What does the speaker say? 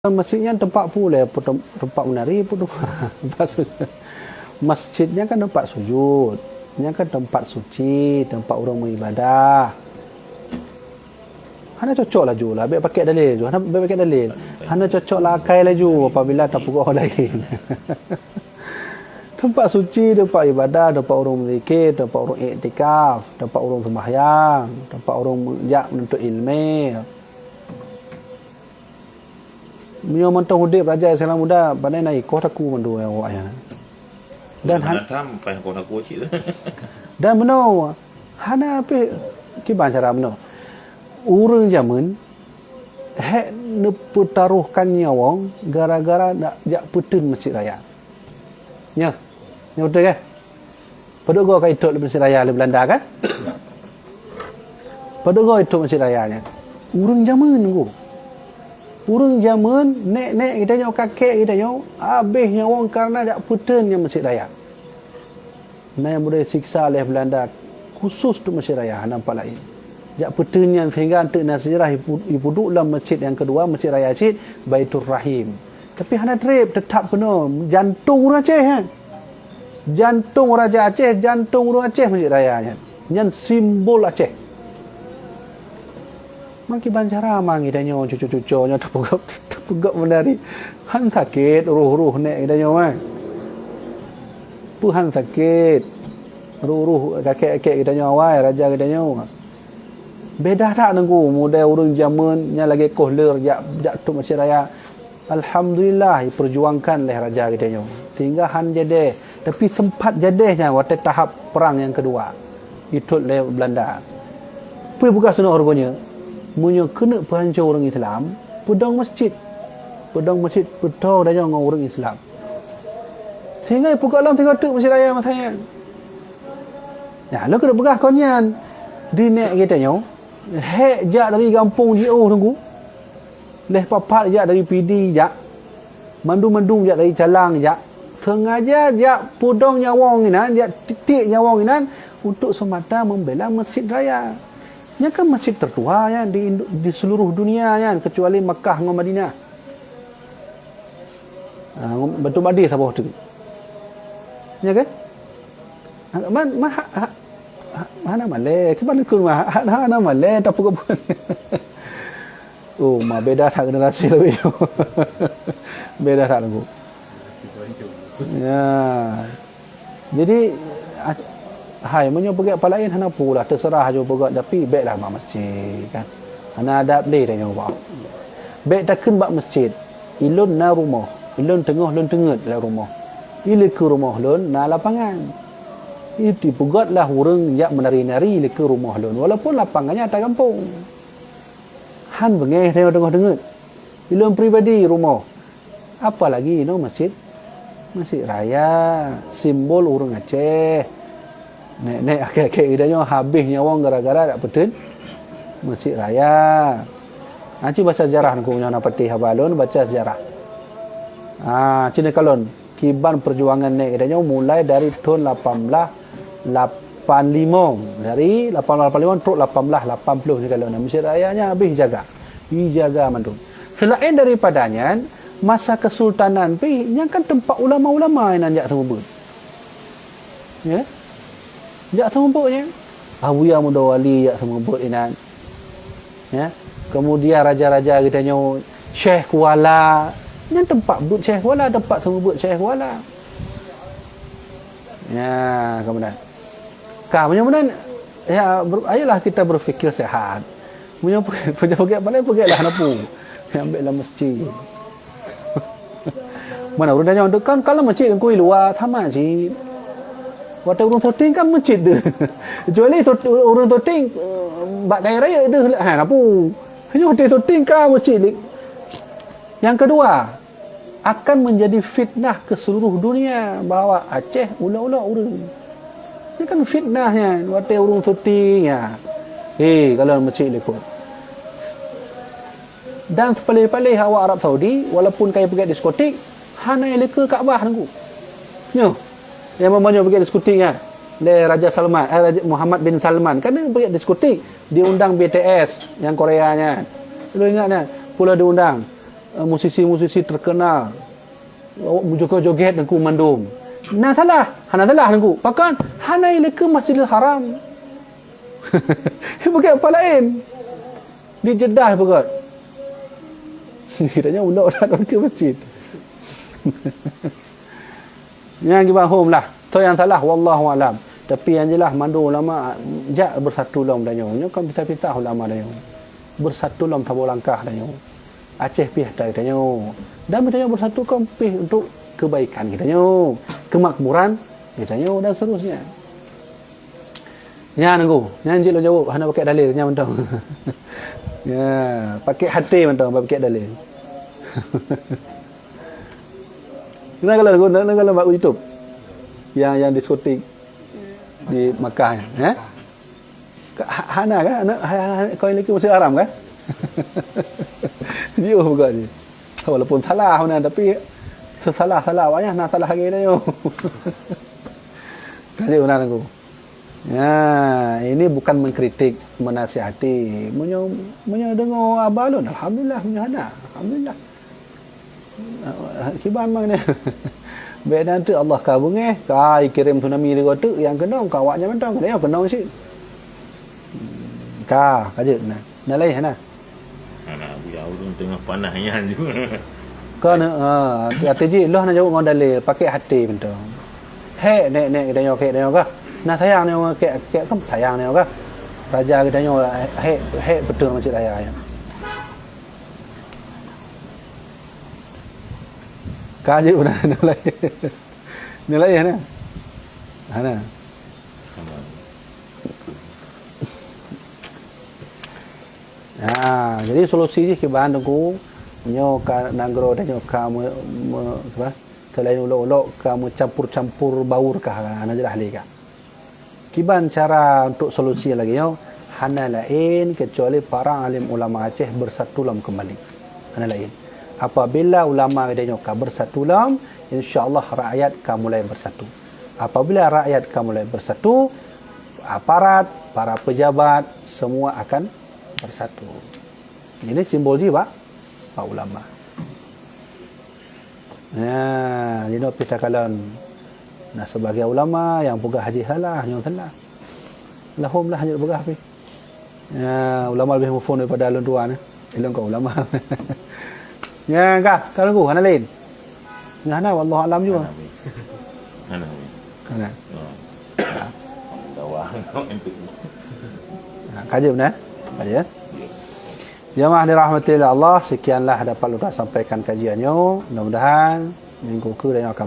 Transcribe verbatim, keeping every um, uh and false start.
Masjid nyan teumpat peue lé? Teumpat meunari, teumpat masjid nyan kan teumpat sujud, nyan kan teumpat suci, teumpat ureuëng meuibadah. Hana cocok laju lah, bèk pakai dalil tu. Hana, bèk pakai dalil. Hana cocok lah akai laju apabila tapeugah laén. Teumpat suci, teumpat ibadah, teumpat ureuëng meuzikir, teumpat ureuëng iktikaf, teumpat ureuëng sembahyang, teumpat ureuëng jak menuntut ilmu. Meunyoe mantong udeb raja Islam muda, pandai na ikoh taku mandum awak nyan. Dan han- Mana tam, payah kau nak kucik tu. Dan bunoe hana pih kiban cara bunoe. Ureuëng jameun hek neupeutarohkan nyawong gara-gara nak jak peuteun Masjid Raya. Nyoe, nyoe beutôi kan? Padub goe ka itot Masjid Raya lé Beulanda kan? Padub goe itot Masjid Raya nyan? Ureuëng jameun nunggu. Ureuëng jameun, nek-nek geutanyoe, kakek geutanyoe, habéh nyawong kareuna jak peuteun nyang Masjid Raya. Na nyang beudôh siksa lé Beulanda khusus untuk Masjid Raya, hana pat laén. Jak peuteun nyan sehingga eunteuk na sejarah ipu-, ipeuduek lam masjid nyang keudua, Masjid Raya cit, Baitur Rahim. Tapi hana treb, teutap keunoe jantong ureuëng Aceh, eh. Jantong Raja Aceh, jantong ureuëng Aceh Masjid Raya nyan. Nyan simbol Aceh. Mangkiban cara mang geutanyoe cuco-cuco nyoe tapeugah, tapeugah meunari. Han sakét roh-roh nek geutanyoe, eh. Peue han sakét? Roh-roh kakek-kakek geutanyoe awai, raja geutanyoe. Beda that nunggu model ureuëng jameun nyang lagée koh leur jak, jak top Masjid Raya. Alhamdulillah, diperjuangkan lé raja geutanyoe. Sehingga han jadeh, tapi sempat jadeh nyan watée tahap perang nyang keudua. Itot lé Beulanda. Peue peugah seunoe ureuëng nyoe? Meunyoe keuneuk peuhanco ureuëng Islam, peudong masjid. Peudong masjid, peutoe geutanyoe ngon ureuëng Islam. Sehingga ipeugah lom tiga teuk Masjid Raya masa nyan. Nah, lôn keuneuk peugah kon nyan. Di nek geutanyoe, hek jak dari gampông jiôh nunggu. Leh papat jak dari Pidie jak. Mandum-mandum jak dari Calang jak. Sengaja jak pudong nyawong inan, jak tiek nyawong inan untuk semata membela Masjid Raya. Nyan kan masjid tertua nyan di, di seluruh dunia nyan, kecuali Makkah ngon Madinah. Ha, Baitul Maqdis saboh teuk. Ya kan? Ha, man, man, ha, ha, ha, hana malée. Kiban keu ma-, ha, hana malée, tapi keu bukan. Oh, ma beda that generasi tapi. Beda that lagu. Ya. Jadi, ah, hai, meunyoe peugét pat laén hana peue lah, teuseurah aju peugét, tapi béklah bak masjid, kan. Hana adab lé tanyoe bak. Bék takheun bak masjid, "Ilôn na rumoh, ilôn teungoh lôn teungeut lam rumoh. Di likeu rumoh lôn na lapangan." Itu peugét lah ureuëng jak meunari-nari likeu rumoh lôn, walaupun lapangan nyan ata gampông. Han beungéh tanyoe teungoh teungeut. Ilôn pribadi rumoh. Apalagi inoe masjid, Masjid Raya, simbol ureuëng Aceh. Nek-nek akhé-akhé geutanyoe habéh nyawong gara-gara dak peuteun Masjid Raya. Aci baca sejarah nunggu nyoe na patéh haba lôn baca sejarah. Ah, cina kalon kiban perjuangan nek geutanyoe mulai dari tahun lapan belas lapan lima. Dari lapan belas lapan lima trok lapan belas lapan puluh ni kalon Masjid Raya nyan habéh jaga. Ijaga mandum. Selain daripada nyan, masa kesultanan pih, nyan kan teumpat ulama-ulama nyang jak seumeubeuet. Ya? Jak seumeubeuet nyan. Abuya Muda Wali jak seumeubeuet inan. Ya. Kemudian raja-raja geutanyoe, Syekh Kuala. Nyan teumpat beuet Syekh Kuala, teumpat seumeubeuet Syekh Kuala. Ya, kemudian. Ka, meunyoe meunan, ya, ber-, ayolah kita berpikir sehat. Meunyoe pe-, peugét, peugét, paléng peugétlah hana peue. Ambéklah masjid. Mana ureuëng tanyoe tu kan kalau masjid ngui luwa sama cit. Watée ureuëng syuting kan masjid tu. Kecuali syut-, ureuëng syuting, eh, bak daerah ya tu, ha, hana peue. Hanya watée syuting ka masjid. Yang kedua, akan menjadi fitnah ke seluruh dunia bahwa Aceh ulok-ulok ureuëng. Ini kan fitnah nyan, watée ureuëng syuting, ya. Hei, kalau masjid likot. Dan paléh-paléh awak Arab Saudi, walaupun ka ipeugét diskotik, hana ilikeue Ka'bah nunggu. Nyoh, nyang meunyoe peugét diskotik nyan, lé Raja Salman, eh, Raja Muhammad bin Salman, kan dia peugét diskotik, diundang B T S nyang Korea nyan. Lu ingat nyan, pula diundang. eh, musisi-musisi terkenal. Awak joget-joget Teungku mandum. Na salah, hana salah Teungku. Pakon? Hana ilée keu Masjidil Haram. Bukan apa lain. Di Jeddah bukan. Kita nyoe ulok dah ke masjid. Nyang kiban hom lah. Soe nyang salah, wallahu alam. Tapi nyang jeulaih mandum ulama jak beusatu lom tanyoe. Nyoe kan pisah-pisah ulama tanyoe. Beusatu lom saboh langkah tanyoe. Aceh pih ata tanyoe. Dan tanyoe beusatu kan pih untuk kebaikan geutanyoe, kemakmuran geutanyoe dan seterusnya. Nyan Teungku, nyan jeuet lôn jaweueb, hana pakai dalil, nyan mantong. Ya, pakai hati mantong, pakai dalil. Kenapa kalau, kenapa kalau bak YouTube? Yang, yang diskotik di Makkah, eh? Ka-, ha-, hana kan? Hana, ha-, ha-, kau yang lagi masih haram kan? Dia bukan ni. Walaupun salah mana, tapi sesalah-salah awaknya, nah salah lagi ni. Tadi benar aku. Ya, ini bukan mengkritik, menasihati. Meunyoe, meunyoe deungoe abah lôn, alhamdulillah, meunyoe hana, alhamdulillah. Kiban mang ni. Bèk nanti Allah ka beungèh, ka kirém tsunami di goteuk yang keunong ka awaknyan mantong, keuneuk keunong cit. Ka, ka jeuet na. Na laén na. Anak buya ulôn teungoh panah nyan juga. Kon, ha, hati jih lôn hana jaweueb ngon dalil, pakai hati mantong. Hék nek-nek geutanyoe, hék tanyoe kah? Na sayang nyoe, hék, hék kan sayang nyoe kah? Raja geutanyoe hék, hék beutôi Masjid Raya nyan. Ka jeuet beuna nilai. Nilai hana? Hana. Ha, jadi solusi jih kiban Teungku, nyoe ka nanggroe tanyoe ka me, me, apa? Keu laén ulok-ulok ka meucampur-campur baur kah, hana jeulaih lé kah. Kiban cara untuk solusi lagèe nyoe, hana laén keucuali para alim ulama Aceh beusatu lom keumbali. Hana laén. Apabila ulama geutanyoe ka beusatu lom, insya Allah rakyat ka mulai beusatu. Apabila rakyat ka mulai beusatu, aparat, para pejabat, semua akan beusatu. Ini simbol jih bak, bak ulama. Ya, jinoe pih takalon. Nah, sebagai ulama nyang peugah jih salah, nyoe salah. Lahom lah jeuet peugah pih. Ya, ulama lebih muphom daripada lôn tuan, eh. Ilôn kon ulama. Ya, kah, ka Teungku, hana laén. Ya, hana, wallahu alam juga. Hana, weh. Hana, weh. Hana. Oh. Dawa. Ha, ka jeuet beuna, eh? Ka jeuet, eh? Ya. Jamaah dirahmati Allah, sekianlah dapat ulôn sampaikan kajian nyoe. Mudah-mudahan minggu keue dan akan